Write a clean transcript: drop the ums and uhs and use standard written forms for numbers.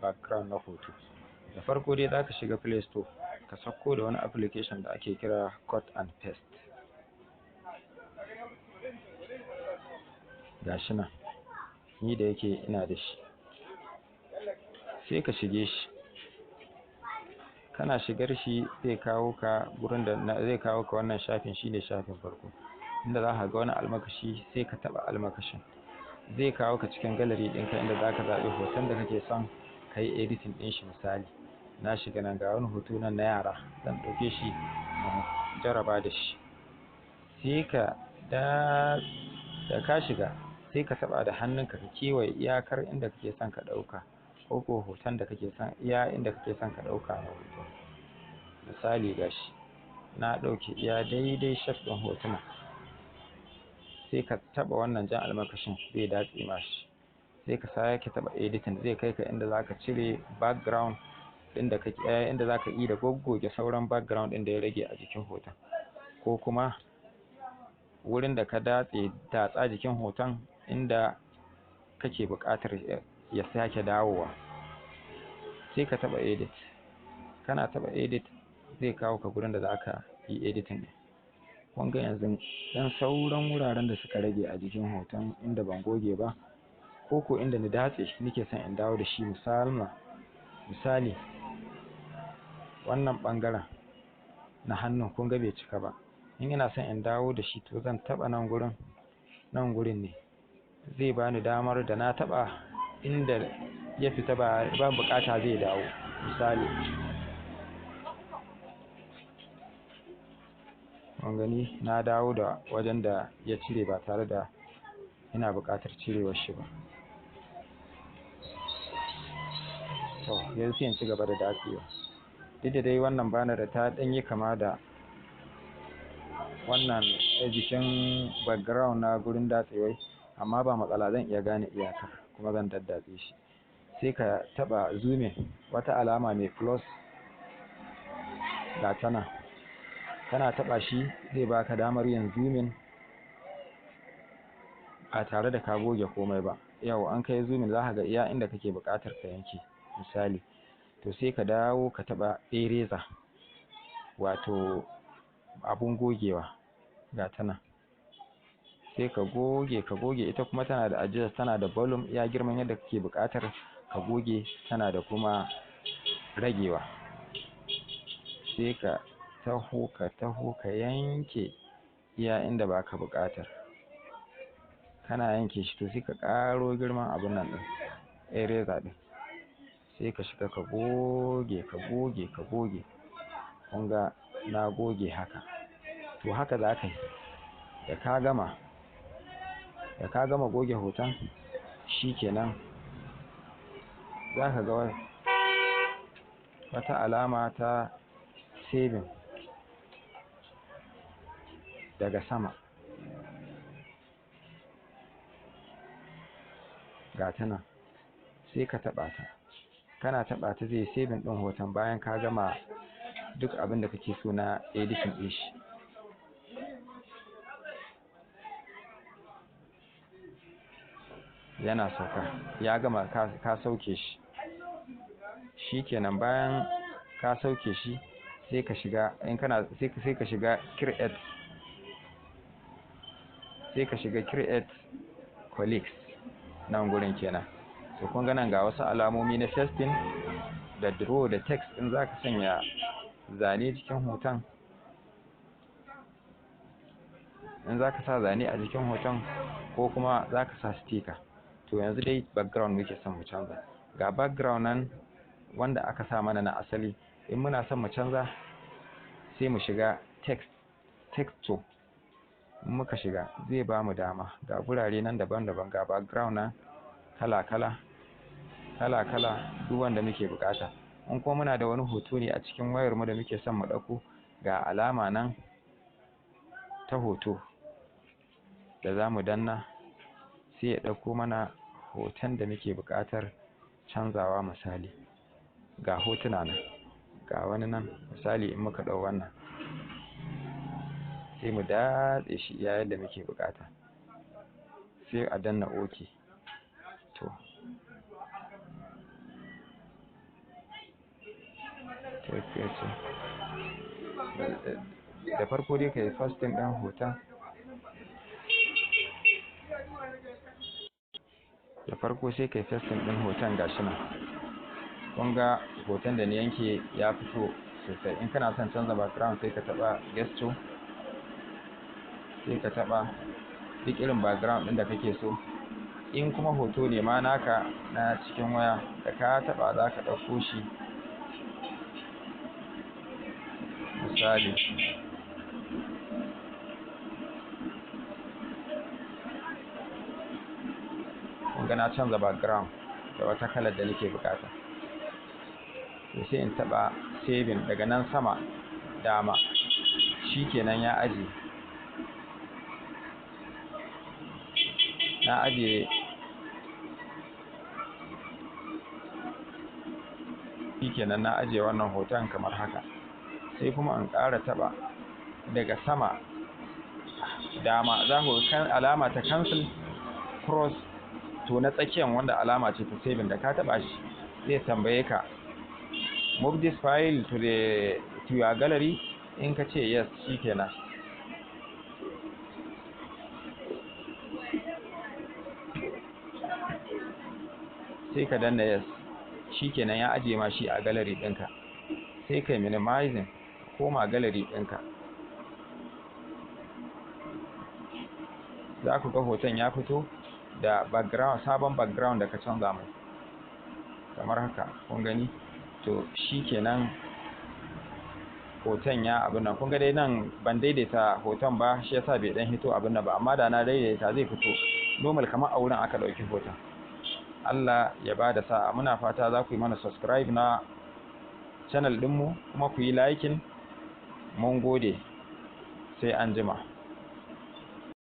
background na hoto. Da farko dai zaka shiga Play Store ka sauko da wani application da ake kira Cut and Paste. Gashi nan, ni da yake ina da shi. Sai ka shige shi. Kana shigar shi zai kawo ka gurin da zai kawo ka wannan shafin, shine shafin farko. Inda za ka ga wani almakashi, sai ka taɓa almakashin. Zai kawo ka cikin gallery ɗinka inda za ka zaɓi hoton da kake son ka yi editing ɗin shi. Misali, na shiga nan, ga wani hoto nan na yara, zan ɗauke shi in jaraba da shi. Sai ka da ka shiga, sai ka taɓa da hannunka ka kewaye iyakar inda kake son ka ɗauka, ko ko hoton da kake son, iya inda kake son ka ɗauka na hoto. Misali gashi, na ɗauke iya daidai shape ɗin hotuna. Sai ka taɓa wannan jan almakashin, zai datse ma shi. Sai ka sake taɓa editing, zai kai ka inda zaka cire background ɗin da kake, inda zaka yi da goggoge sauran background ɗin da ya rage a jikin hoton, ko kuma wurin da ka datse datsa jikin hoton inda kake buƙatar ya sake dawowa. Sai ka taɓa edit. Kana taɓa edit zai kawo ka gurin da zaka yi editing ɗin. Kun ga yanzu ɗan sauran wuraren da suka rage a jikin hoton inda ban goge ba, ko ko inda na datse nake son in dawo da shi. Misali wannan ɓangaren na hannun kun ga bai cika ba. In ina son in dawo da shi, to zan taɓa nan gurin, nan gurin ne zai bani damar da na taɓa inda ya fita ba buƙata zai dawo. Misali, kun gani na dawo da wajen da ya cire ba tare da ina buƙatar cirewar shi ba. To yanzu sai in ci gaba da datsewa. Duk da dai wannan banner da ta ɗan yi kama da wannan jikin background na gurin datsewai, amma ba matsala, zan iya gane iyakar kuma zan daddatse shi. Sai ka taɓa zooming, wata alama mai plus ga ta nan. Kana taɓa shi zai baka damar yin zooming ba tare da ka goge komai ba. Yau an kai zooming za ka ga iya inda kake buƙatar ka yanke. Misali, to sai ka dawo ka taɓa eraser, wato abun gogewa, ga ta nan. Sai ka goge, ka goge. Ita kuma tana da adjust, tana da volume iya girman yadda kake buƙatar ka goge, tana da kuma ragewa. Sai ka taho, ka taho, ka yanke iya inda baka buƙatar. Kana yanke shi, to sai ka ƙaro girman abun nan ɗin, eraser ɗin. Sai ka shiga ka goge, ka goge, ka goge. Kun ga na goge haka. To haka za ka yi. Da ka gama, da ka gama goge hoton, shi kenan. Za ka ga wata alama ta saving daga sama. Ga ta nan. Sai ka taɓa ta. Kana taɓa ta zai saving ɗin hoton bayan ka gama duk abin da kake so na editing ɗin shi. Yana sauka, ya gama, ka sauke shi. Shi kenan, bayan ka sauke shi sai ka shiga, in kana sai ka shiga create, sai ka shiga create colleagues nan gurin kenan. To kun ga nan ga wasu alamomi na pasting da draw da text in zaka sanya zane cikin hoton. In zaka sa zane a jikin hoton ko kuma zaka sa sticker. To yanzu dai background muke son mu canza. Ga background nan wanda aka sa mana na asali. In muna son mu canza, sai mu shiga text, texture. In muka shiga zai bamu dama. Ga gurare nan daban-daban, ga background nan kala-kala, kala-kala, duk wanda muke buƙata. In kuma muna da wani hoto ne a cikin wayar mu da muke son mu ɗauko, ga alama nan ta hoto da za mu danna, sai ya ɗauko mana hoton da muke buƙatar canzawa. Misali, ga hotuna nan, ga wani nan. Misali, in muka ɗau wannan, sai mu datse shi iya yadda muke buƙata, sai a danna OK. To Sai ka ce da farko dai ka yi pasting ɗin hoton. Da farko sai ka yi pasting ɗin hoton, gashi nan. Kun ga hoton da na yanke ya fito sosai. In kana son canza background, sai ka taɓa gesture, sai ka taɓa duk irin background ɗin da kake so. In kuma hoto ne ma naka na cikin waya, da ka taɓa za ka ɗauko shi. Misali, kun ga na canza background da wata kalar da nake buƙata. To, sai in taɓa saving daga nan sama dama. Shikenan, ya ajiye. Na ajiye. Shikenan, na ajiye wannan hoton kamar haka. Sai kuma in ƙara taɓa daga sama dama, za ku ga alama ta cancel, cross. To, na tsakiyan wanda alama ce ta saving, da ka taɓa shi zai tambaye ka "Move this file to your gallery?" In ka ce yes, shikenan. Sai ka danna yes. Shikenan, ya ajiye ma shi a gallery ɗinka. Sai kai minimizing, koma gallery ɗinka, za ku ga hoton ya fito da background, sabon background da ka canza mai kamar haka. Kun gani? To, shikenan, hoton ya abin nan. Kun ga dai nan ban daidaita hoton ba, shi yasa bai dan hito abin nan ba, amma da na daidaita zai fito normal kamar a wurin aka ɗauki hoton. Allah ya ba da sa'a. Muna fata za ku yi mana subscribe na channel ɗinmu kuma ku yi liking. Mun gode, sai an jima.